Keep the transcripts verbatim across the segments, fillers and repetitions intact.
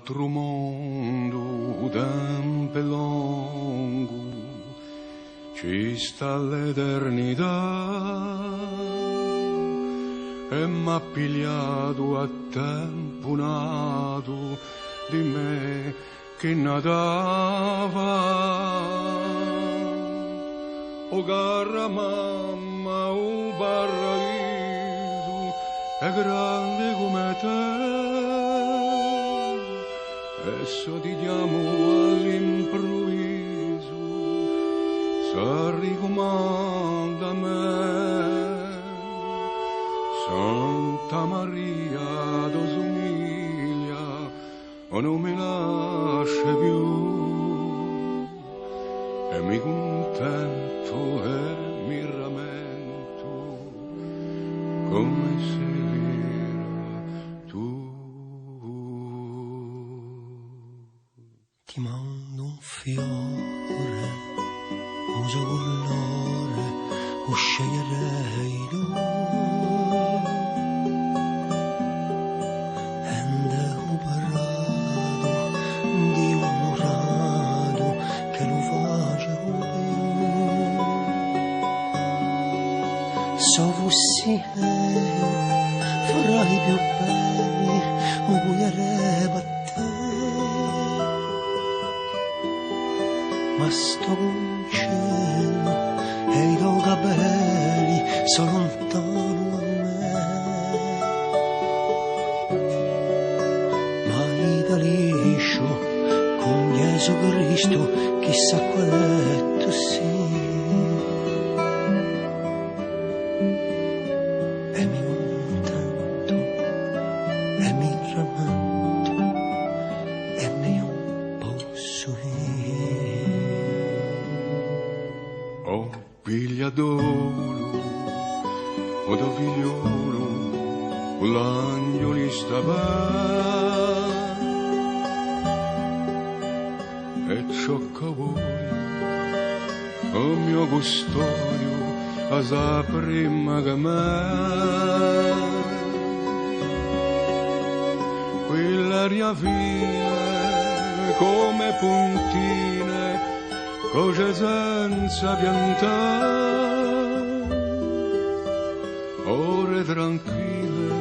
L'altru mondu, u tempu hè longu, ci stà l'eternità, è m'hà pigliatu à tempu natu, di mè chì natava. O cara mamma, u paradisu hè grande cum'è tè, è s'o ti chjamu à l'impruvisu, s'arricumanda à mè. Santa Maria, t'o sumiglia, o ùn mi lascia più, è mi cuntentu è mi ramentu, cum'è s'era tù. Ti mandu un fiore, u so culore u sceglierei tù. È ind'u pratu di u muratu ch'ellu face u più. S'o fussi eiu, fra i più belli, u puderebbe Ma stu cuncellu è i to capelli sò luntanu da mè. Ma i t'alisciu cun Ghjesù Cristu, chissà quale tù sì. È mi cuntentu, è mi ramentu, è mi ùn possu dì. O pigliadolu, o to figliolu, cù l'anghjuli sta bè. È ciò ch'o vogliu, o mio custodiu, a sà prima chè mè. Quill'aria fine, cum'è puntine, coscenza piantà. Ore tranquille,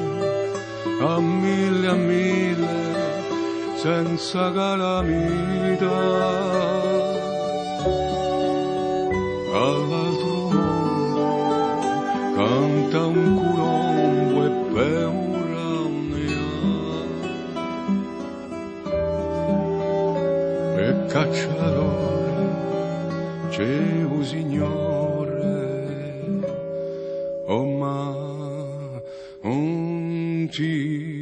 à mille, à mille, senza calamità. À l'altru mondu canta un culombu è pè u rame è cacciadore, ci hè u Signore, o ma ùn ti